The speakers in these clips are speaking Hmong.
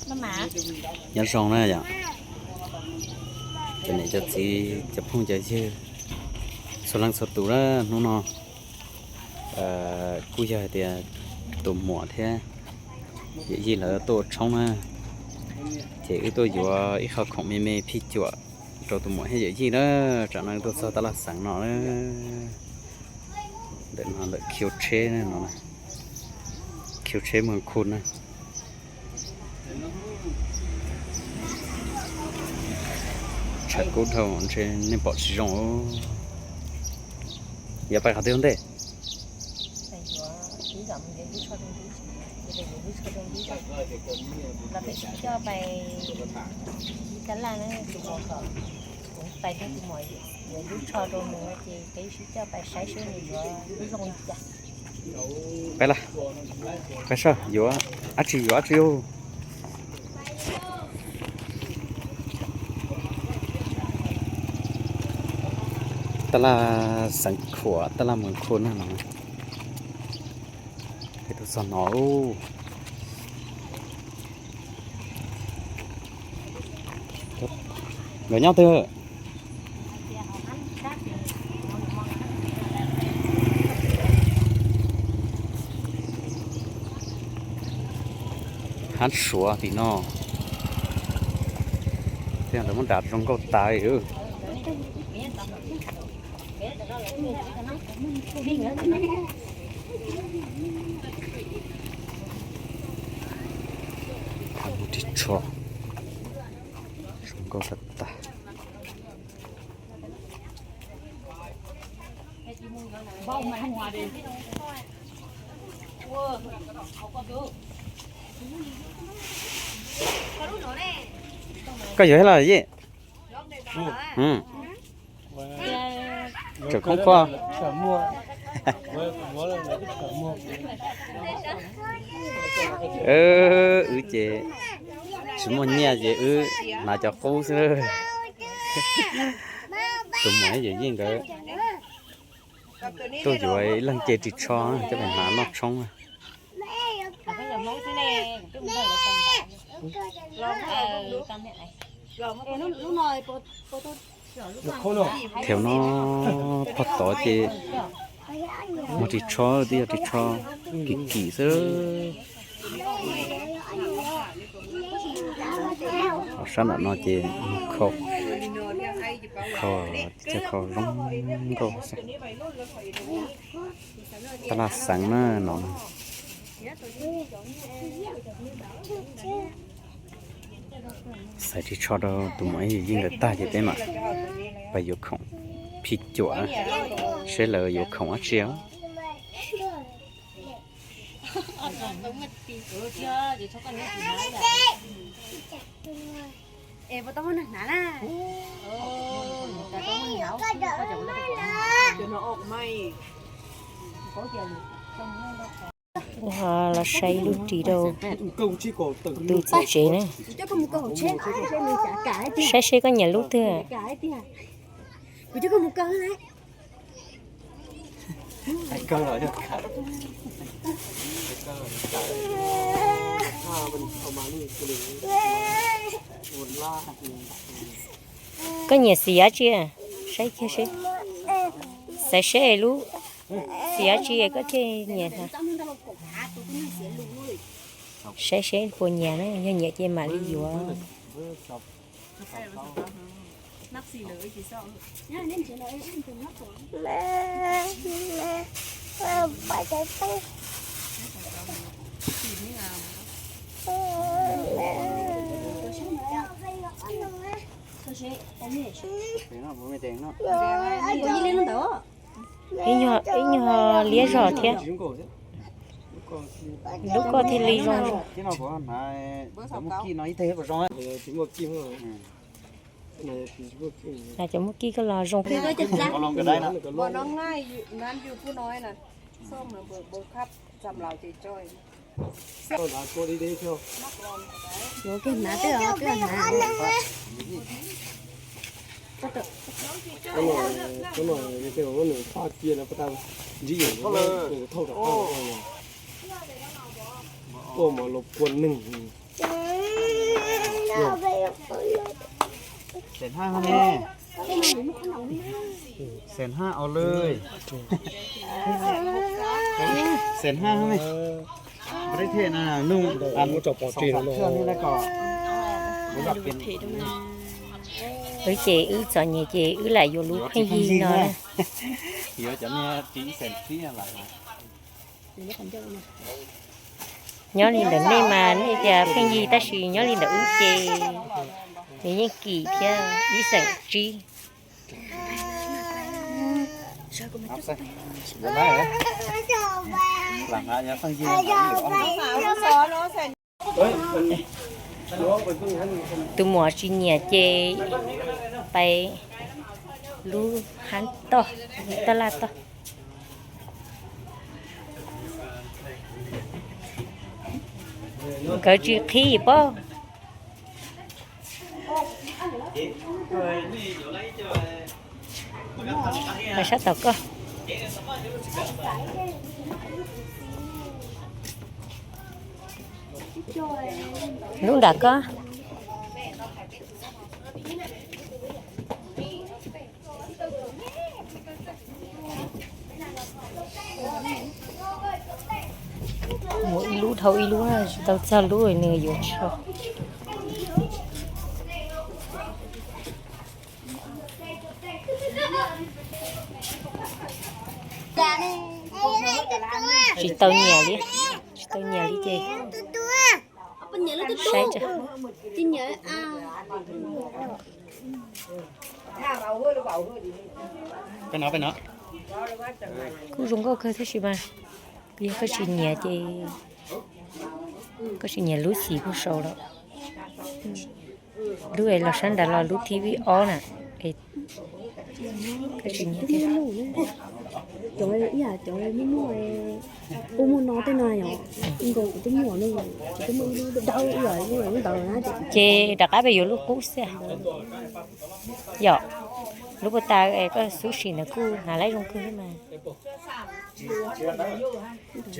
Nyob zoo na yom, cov niam cov txiv cov phooj cov ywg txhua leej txhua tus na, hnub no kuj yog hais tias tus muam thiab yawm yij lawv tuaj ua tshoob na, ces wb tuaj yuav ib qho khoom me me phij cuam rau tus muam thiab yawm yij na. Tsam no tuaj txog tab laj xeev no na, ntawm no lawm khiu tsheb no, khiu tsheb Moos Khun na. Tshav kub dhau ntshe nej pom tsis zoo. Yuav pais qhov twg ntej? Peb los, peb soj yuav dab tsi yuav dab tsi. Tab laj xeev khuam tab laj Moos Khun na no. Peb tuaj txog no. Nkawd nyob twg? Hab Suav tim no. Tej lawv muab nram zoo nkauj tas li. Ris tsho zoo nkauj tag tag. Koj yuav thiab los Yij? Tseem khoob khuab. Wb ces tsis muaj nyiaj ces wb hnav cov qub xwb. Tus muam yawm yij nkawd tuaj yuav ib leeg ce ris tsho coj pais hnav noj tshoob. Thaum no pog tod ces muag ris tsho, twb yog ris tsho kim kim xwb. Ho sab nram no ces kho, kho, tib co kho zoo nkauj xwb. Tab laj xeev na no. Xaiv ris tsho rau tus muam yawm yij nkawd tag ces peb mam pais yuav khoom phij cuam, seb lawv yuav khoom dab tsi os. Los saib lub ris rau tus txiv tsev na. Saib seb koj nyiam lub twg. Koj nyiam xim dab tsi? Saib kiag seb, xaiv seb lub xim dab tsi koj thiaj nyiam. Saib seb puas nyiam na, yog nyiam ces mam li yuav. Ib nyuag liab zog thiab. Lub koj thiaj li zoo. Cov muaj kij koj los zoo thiab. Yuav kiag hnav twb twb hnav. Tuaj mos los kua neeg. Xeem haj ne. Xeem haj os lawm. Xeem haj ne. Wb ces wb txom nyem ces wb lam yuav lub pheej yig no na. Nyob li ntawm nej mas nej tias pheej yig tab sis nyob li ntawm wb ces nws yeej kim thiab ib xeem tsib. Tus muam tsis nyiam ces pais lub hab toj laj toj. Nkawd tsis qhib pob. Sab tom koj. Lub nram koj. Mus ib lub dhau ib lub na, tsis tau txog lub nws yuav tso. Tsis tau nyiam li, tsis tau nyiam li ces saib. Kuj zoo nkauj kawg tab sis mas yog koj tsis nyiam ces koj tsis nyiam lub xim kuj sau lawm. Lub los sab nrad los lub thib ib ob na. Koj tsis nyiam thiab. Cov ib yam cov muaj muaj, kuj muaj no tej no yom. Nkaus kuv twb muaj no, kuv twb muaj ib lub dawb ib yam lub ntawd na. Ces rov qab peb yuav lub qub xwb. Yom, lub puag ta koj xub sim ntawd kuj hnav laib zoo kawg thiab mas.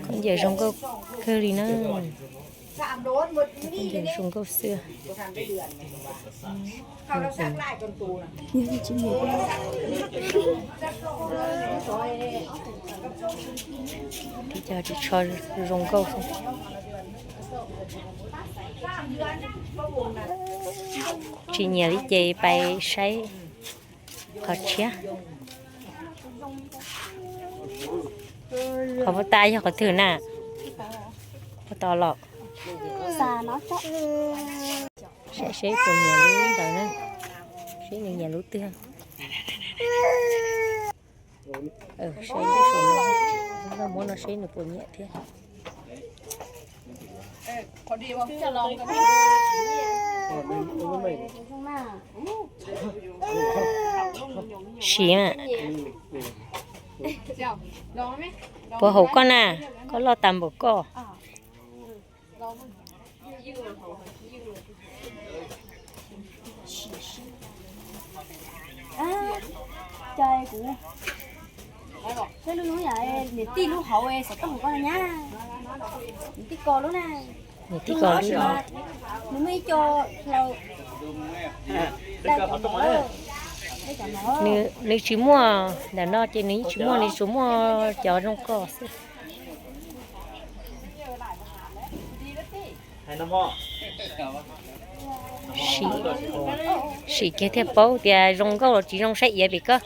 Khaub ncaws zoo nkauj kawg li na. Khaub ncaws zoo nkauj xwb. Cov ris tsho zoo nkauj xwb. Tsis nyiam li ces pais saib qhov tshiab. Qhov puag ta yog qhov twg na? Puag ta los. Saib seb puas nyiam lub ntawd na. Seb nws nyiam lub twg. Saib lub saum no, muab no seb nws puas nyiam thiab. Siv mas. Puas haum koj na? Koj loj tas npaum koj. Niam tij lub hauv xov tooj koj nyab, niam tij ko lub na. Niam tij ko lub. Nws muaj ib co hlau. Nws tsis muaj ntawm no ces nws yeej tsis muaj, nws tsuas muaj cov zoo koj xwb. Sim kiag thiaj paub tias zoo nkauj los tsis zoo saib iav pem koj.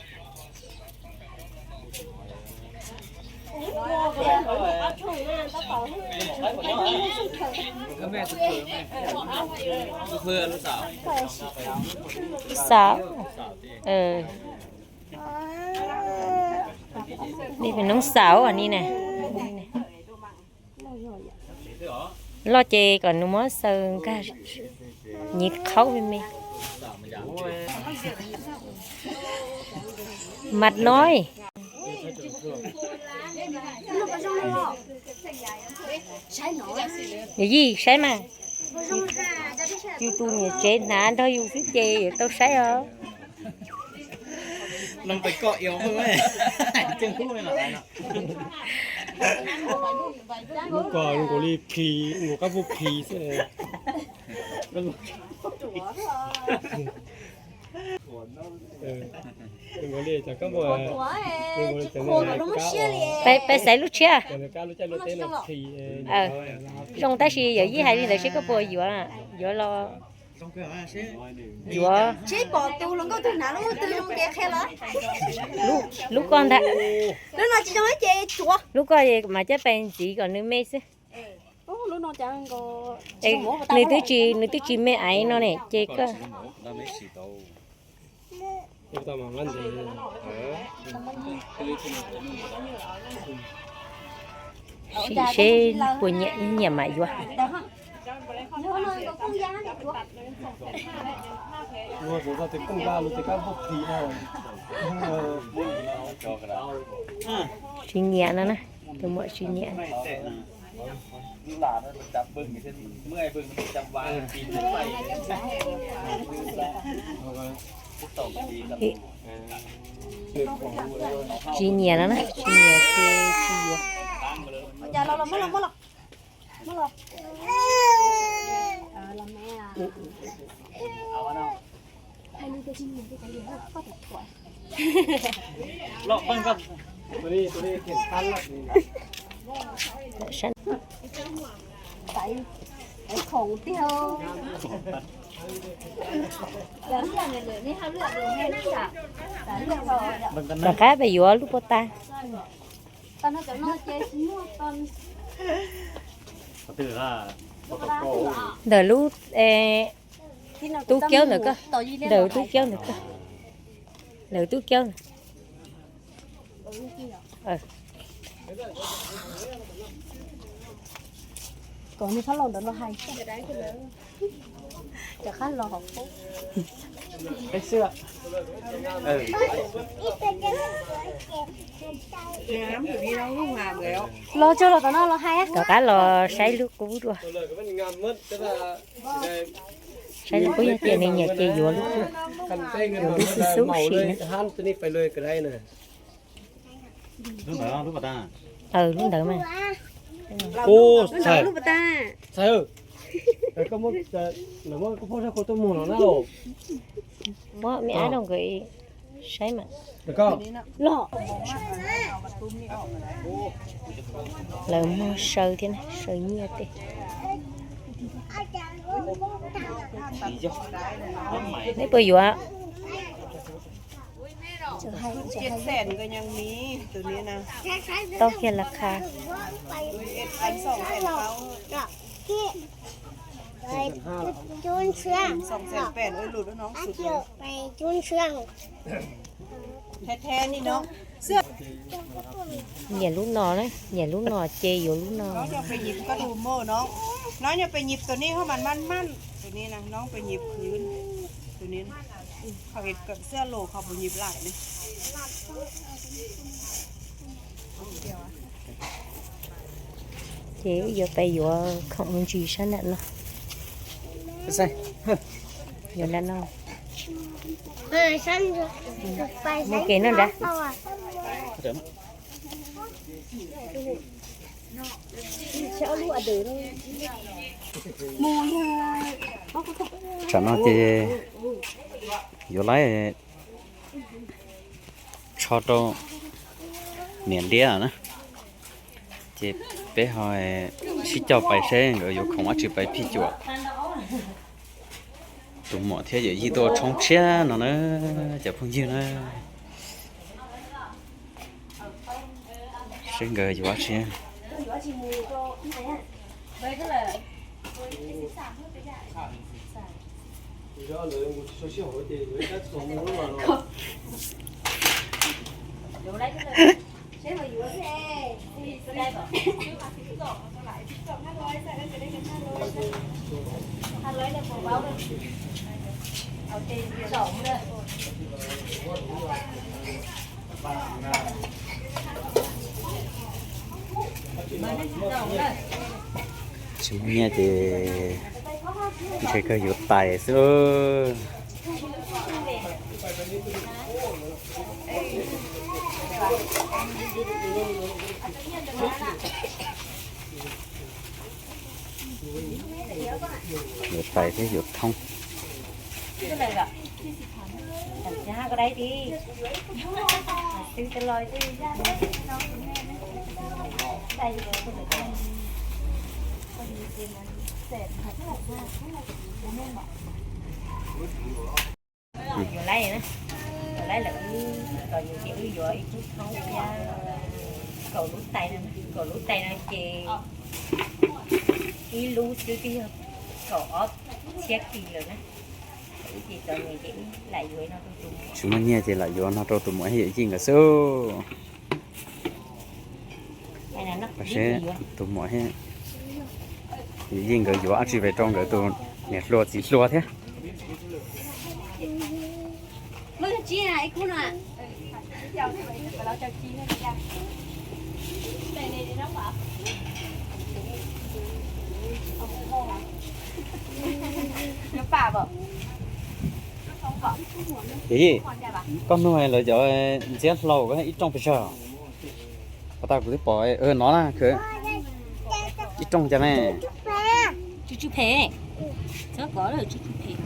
Xav. Ni pem noob xav ni na. Loj ces kom nws muab xaws nkag nyiv qhaub me me. Mas no. Yij saib mas. Yus tus niam tsev hnav nrog yus xwb ces yuav tau saib os. Lub ko zoo nkaus li plhis, nkaus kab pub plhis xwb. Peb xaiv lub tshiab. Zoo tab sis yawm yij hais li ntawd seb koj puas yuav, yuav los yuav. Lub koj ntag. Lub koj mas coj pais ntxiv kom nws me xwb. Nws twb tsis, nws twb tsis me aiv no ne ces koj sim seb puas nyiam, nyiam mam yuav. Tsis nyiam no na, tus muam tsis nyiam. Tsis nyiam no na, tsis nyiam ces tsis yuav. Rov qab peb yuav lub pov tas. Ntawm lub tub kiaub ntawm koj, ntawm tub kiaub ntawm koj, ntawm tub kiaub ntawm. Kom nws txhob los ntawd los hais. Cov qab los hauv qub. Los tso los tom no los hais. Tom qab los saib lub qub dua. Saib lub qub yog tias nws nyiam ces yuav lub qub, yuav lub xub xub sim na. Lub ntawd, lub pas tas. Lub ntawd mas. Muab me ab rau nkawd saib mas. Lawv muag saw thiab na, saw nyiaj tej. Neb puas yuav? Tau kiag las khas. Nyiam lub no na, nyiam lub no ces yuav lub no. Ces wb yuav pais yuav khoom ntsis sab nram no. Yuav nram no. Muaj kev noj nrad. Tsam no ces yuav lawv tsho rau niam liab na. Ces peb ho sib coj pais seb nkawd yuav khoom dab tsi pais phij cuam. Tus muam thiab yawm yij tuaj tshoob tshiab no na, cov phooj ywg na. Seb nkawd yuav dab tsi. Tsis muaj nyiaj ces ntshe kawg yuav tais xwb. Yuav tais thiab yuav thoob. Yuav laib, yuav laib lawm, kom yus ces wb yuav ib lub thoob thiab kaum lub tais no, kaum lub tais no ces ib lub xwb twb yog kaum ob txhiab kis lawm na. Wb ces cov nws ces wb lam yuav no rau tus muam. Tsis muaj nyiaj ces lam yuav no rau tus muam thiab yawm yij nkawd xwb. Seb tus muam thiab yawm yij nkawd yuav dab tsi pem rau nkawd tus niam hluas txiv hluas thiab. Yawm yij, koj nug lawv cov ntxiab hlau ko ib rooj pes tsawg? Pas tas kuv twb pom no na, ib rooj cas ne? Tsw tsw phem, txhob kov tsw tsw phem.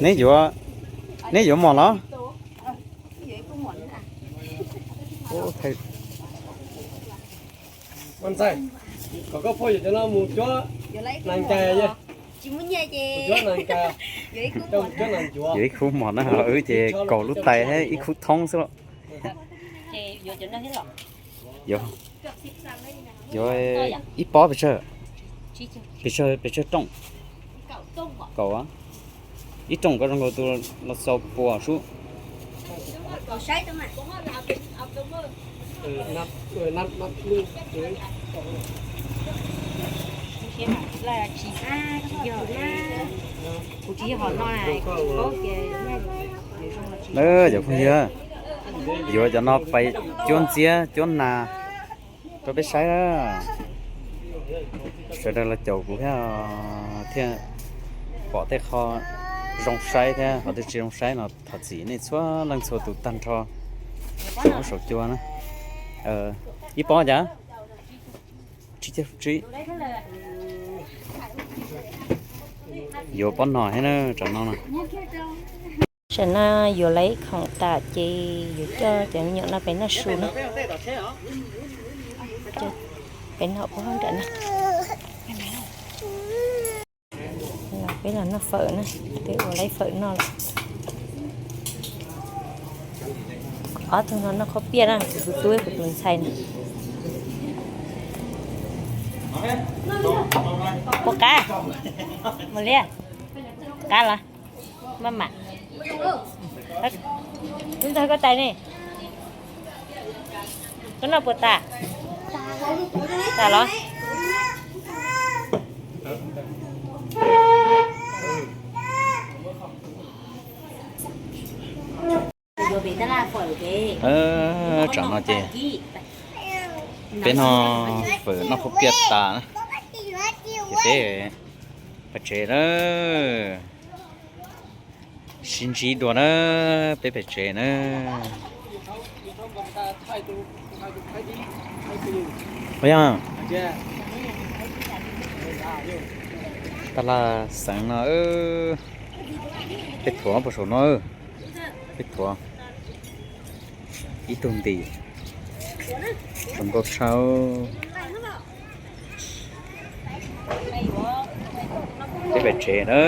Neb yuav, neb yuav mos los? Yuav ib khub mos na, wb ces kaum lub tais thiab ib khub thoob xwb los. Yuav ib pob pes tsawg? Pes tsawg, pes tsawg rooj? Kaum. Ib rooj koj zoo nkaus tus los xaus puas sub. Cov phooj ywg, yuav cov no pais cuab ntxiab cuab nas rau peb saib. Sawv daws los caum kuv thiab, thiaj pom tej qho zoo saib thiab qhov twg tsis zoo saib no thov txim nej txhua leej txhua tus tag nrho saum huab saum cua na. Ib pob cas? Tsib caug tsib. Yuav pob no thiab na, tsam no na. Tsam no yuav lawv khoom tas ces yuav coj cov me nyuam no pem noj su na. Peb noj puag nram no. Peb los noj fawm na, peb ua lawv fawm noj lawm. Ob tug no noj qhob piaj na, kuv tus tub kuv tus ntxhais na. Puas qab? Mus liaj. Qab los? Maj mam. Lub ntawd koj tais ne. Koj noj puas tas? Tas los? Tsam no ces peb no fawm noj qhob piaj tas na, ces peb pais tsev na. Sib ntsib dua na, peb pem tsev na. Ua yog, tab laj xeev no, peb thuav puag saum no, peb thuav ib tug ntim, zoo nkauj tshaj. Peb pem tsev na.